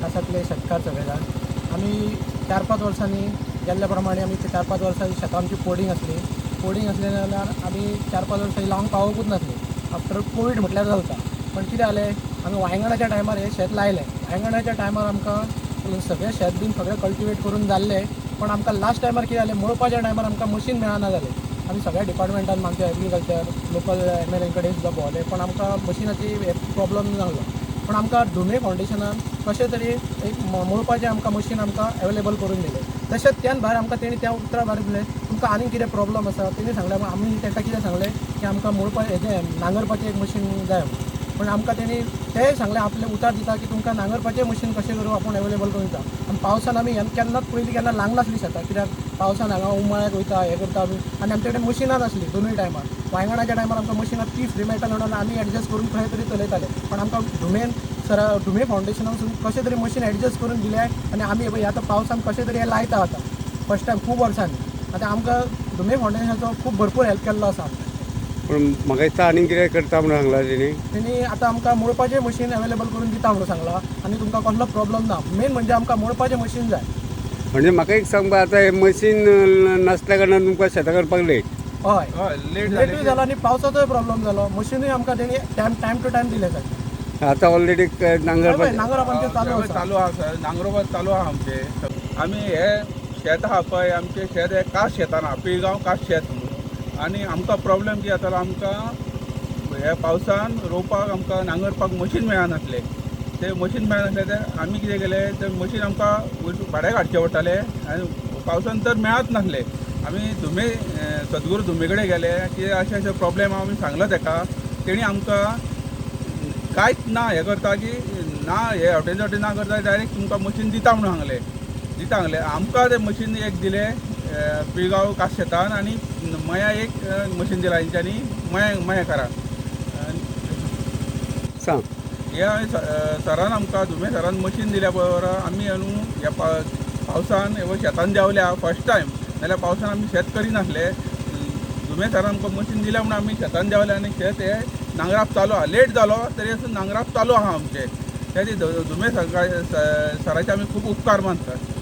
कासांतले शेतकार सगळे जाण. आमी 4-5 वर्सांनी गेल्ल्या प्रमाणे आमी 4-5 वर्सां शेतां आमची पोडींग आसली. पोडींग आसली जाल्यार आमी 4-5 वर्सां लावंक पावोकूच नासली. आफ्टर कोवीड म्हटल्यार चलता. पण कितें जालें, आमी वायंगणाच्या टायमार हें शेत लायलें. वायंगणाच्या टायमार आमकां सगळें शेत बीन सगळें कल्टिवेट करून जाल्लें, पण आमकां लास्ट टायमार कितें जालें, मळपाच्या टायमार आमकां मशीन मेळना जालें. आमी सगळ्या डिपार्टमेंटान, आमच्या एग्रीकल्चर लोकल MLA कडेन सुद्दां भोंवले, पण आमकां मशिनाची प्रॉब्लम जालो. पण आमकां धुमे फावंडेशनान कशें तरी एक मळपाचें आमकां मशीन आमकां अवेलेबल करून दिलें. तशेंच त्यान भायर आमकां तेणी त्या उतरा भायर दिलें, तुमकां आनीक कितें प्रॉब्लम आसा तेणी सांगलें. आमी ताका कितें सांगलें की आमकां मळपा हेजें नांगरपाचें एक मशीन जाय म्हणून. पण आमकां तेणी तेंय सांगलें, आपलें उतार दिता की तुमकां नांगरपाचें मशीन कशें करूं आपूण अवेलेबल करून दिता. आनी पावसान आमी केन्नाच पयलीं केन्ना लागनासली शेतां, कित्याक पावसान हांगा उमाळ्याक वयता, हें करता आमी, आनी आमचे कडेन मशिनां नासलीं दोनूय टायमार. वायंगणाच्या टायमार आमकां मशिनां ती फ्री मेळटा म्हणून आमी एडजस्ट करून खंय तरी चलयताले. पण आमकां धुमेन सर, धुमे फावंडेशनासून कशें तरी मशीन एडजस्ट करून दिलें आनी आमी पळय आतां पावसान कशें तरी हें लायता आतां फर्स्ट टायम खूब वर्सांनी. आतां आमकां धुमे फावंडेशनाचो खूब भरपूर हेल्प केल्लो आसा. पूण म्हाका दिसता आनीक कितें करता म्हणून सांगलां तेणी. तेणी आतां आमकां मळपाचें मशीन अवेलेबल करून दिता म्हणून सांगलां आनी तुमकां कसलो प्रॉब्लम ना. मेन म्हणजे आमकां मळपाचें मशीन जाय. म्हणजे म्हाका एक सांग, आतां हें मशीन नासल्या कारणान तुमकां शेतां करपाक लेट? हय. हय, लेट. लेटूय जालो आनी पावसाचोय प्रॉब्लम जालो. मशिनूय आमकां तेणी टायम टायम टू टायम दिलें सारकें. आतां ऑलरेडी नांगरपाचें नांगरप आमचें चालू आसा. चालू आसा, नांगरोवप चालू आहा आमचें. आमी हे शेत आहा पळय, आमचें शेत हे कास शेतान आहा, पिळगांव कास शेत म्हणून. आनी आमकां प्रॉब्लम कितें जातालो, आमकां हे पावसान रोवपाक आमकां नांगरपाक मशीन मेळनासलें. तें मशीन मेळनासलें तें आमी कितें केलें, तें मशीन आमकां भाड्याक हाडचें पडटालें आनी पावसान तर मेळत नासलें. आमी धुमे, सद्गुरू धुमे कडेन गेले की अशें अशें प्रॉब्लम आहा, आमी सांगलो तेका. तेणी आमकां कांयच ना हें करता की ना, हे हॉटेल वटेन ना करता, डायरेक्ट तुमकां मशीन दिता म्हणून सांगलें, दिता सांगलें. आमकां तें मशीन एक दिलें पिळगांव कास शेतान आनी मया एक मशीन दिलां हेंच्यांनी मया मयेकारान. सांग. हे सरान आमकां, धुमे सरान मशीन दिल्या बरोबर आमी न्हू ह्या पावसान हे शेतान देंवल्या फर्स्ट टायम. नाल्यार पावसान आमी शेत करिनासले. धुमे सरान आमकां मशीन दिल्या म्हणून आमी शेतान देंवले आनी शेत हे नांगराप चालू आहा. लेट जालो तरी आसून नांगराप चालू आहा आमचें. त्या धुमे सराचे आमी खूब उपकार मानतात.